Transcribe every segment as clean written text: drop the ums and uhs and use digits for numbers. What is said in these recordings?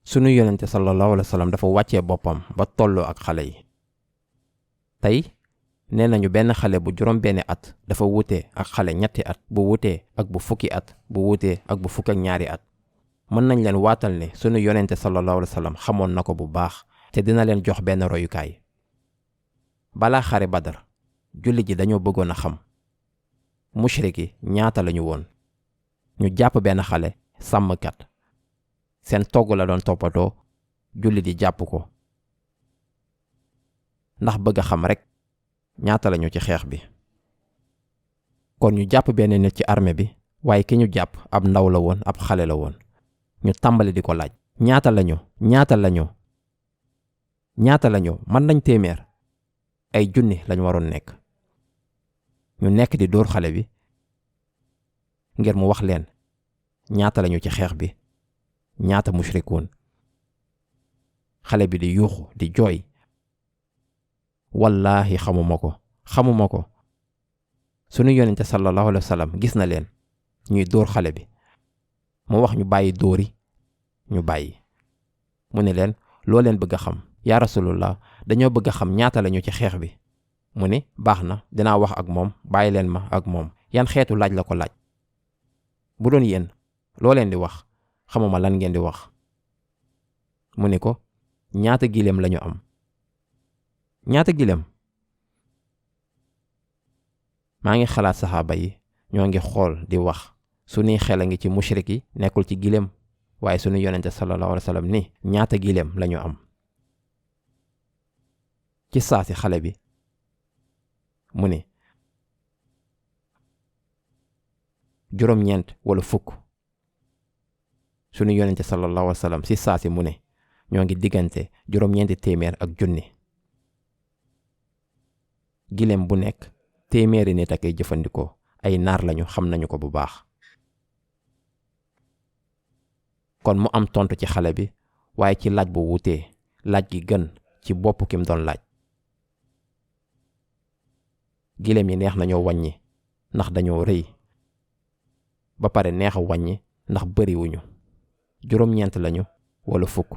sunu yonente sallallahu alayhi wa sallam dafa wàccee boppam ba tolloo ak xale yi. tey nee nañu benn xale bu juróom benni at dafa wutee ak xale ñetti at bu wutee ak bu fukki at bu wutee ak bu fukk ak ñaari at. mën nañ leen waatal ne sunu yonente sallallahu alayhi wa sallam xamoon na ko bu baax te dina leen jox benn royukaay. balaa xare Badar jullit ji dañoo bëggoon a xam mushrik yi ñaata lañu woon. ñu jàpp benn xale sàmmkat seen togg la doon toppatoo jullit yi jàpp ko ndax bëgg a xam rek ñaata lañu ci xeex bi. kon ñu jàpp benn nit ci armée bi waaye ki ñu jàpp ab ndaw la woon ab xale la woon. ñu tàmbali di ko laaj ñaata lañu mën nañ téeméer ay junni lañ waroon nekk. ñu nekk di dóor xale bi ngir mu wax leen ñaata lañu ci xeex bi ñaata mushrikuun. xale bi di yuuxu di jooy wallaahi xamuma ko sunu yonente sallallahu alayhi wa sallam gis na leen ñuy dóor xale bi mu wax ñu bàyyi dóori ñu bàyyi. mu ne leen loo leen bëgg a xam yaa rasulullah dañoo bëgg a xam ñaata lañu ci xeex bi. mu ne baax na dinaa wax ak moom bàyyi leen ma ak moom. yan xeetu laaj la ko laaj. bu doon yéen loo leen di wax xamuma lan ngeen di wax. mu ne ko ñaata gileem lañu am. ñaata gileem. maa ngi xalaat saxaaba yi ñoo ngi xool di wax sunuy xel a ngi ci mushrik yi nekkul ci gileem waaye sunu yonente sallallahu alayhi wa sallam ni ñaata gileem lañu am. ci saasi xale bi mu ne juróom-ñeent wala fukk. sunu yonente sallallahu alayhi wa sallam ci saasi mu ne ñoo ngi diggante juróom-ñeenti téeméer ak junni. gileem bu nekk téeméeri nit a koy jëfandikoo ay naar lañu xam nañu ko bu baax. kon mu am tontu ci xale bi waaye ci laaj bu wutee laaj gi gën ci bopp kim doon laaj. gileem yi neex nañoo wàññi ndax dañoo rëy ba pare neex a wàññi ndax bariwuñu. juróom-ñeent lañu wala fukk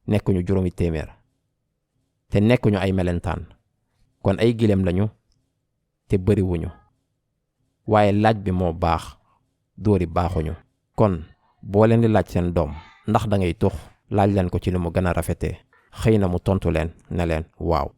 nekkuñu juróomi téeméer te nekkuñu ay melentaan kon ay gileem lañu te bariwuñu waaye laaj bi moo baax dóori baaxuñu. kon boo leen di laaj seen doom ndax da ngay tux laaj leen ko ci lu mu gën a rafetee xëy na mu tontu leen ne leen waaw.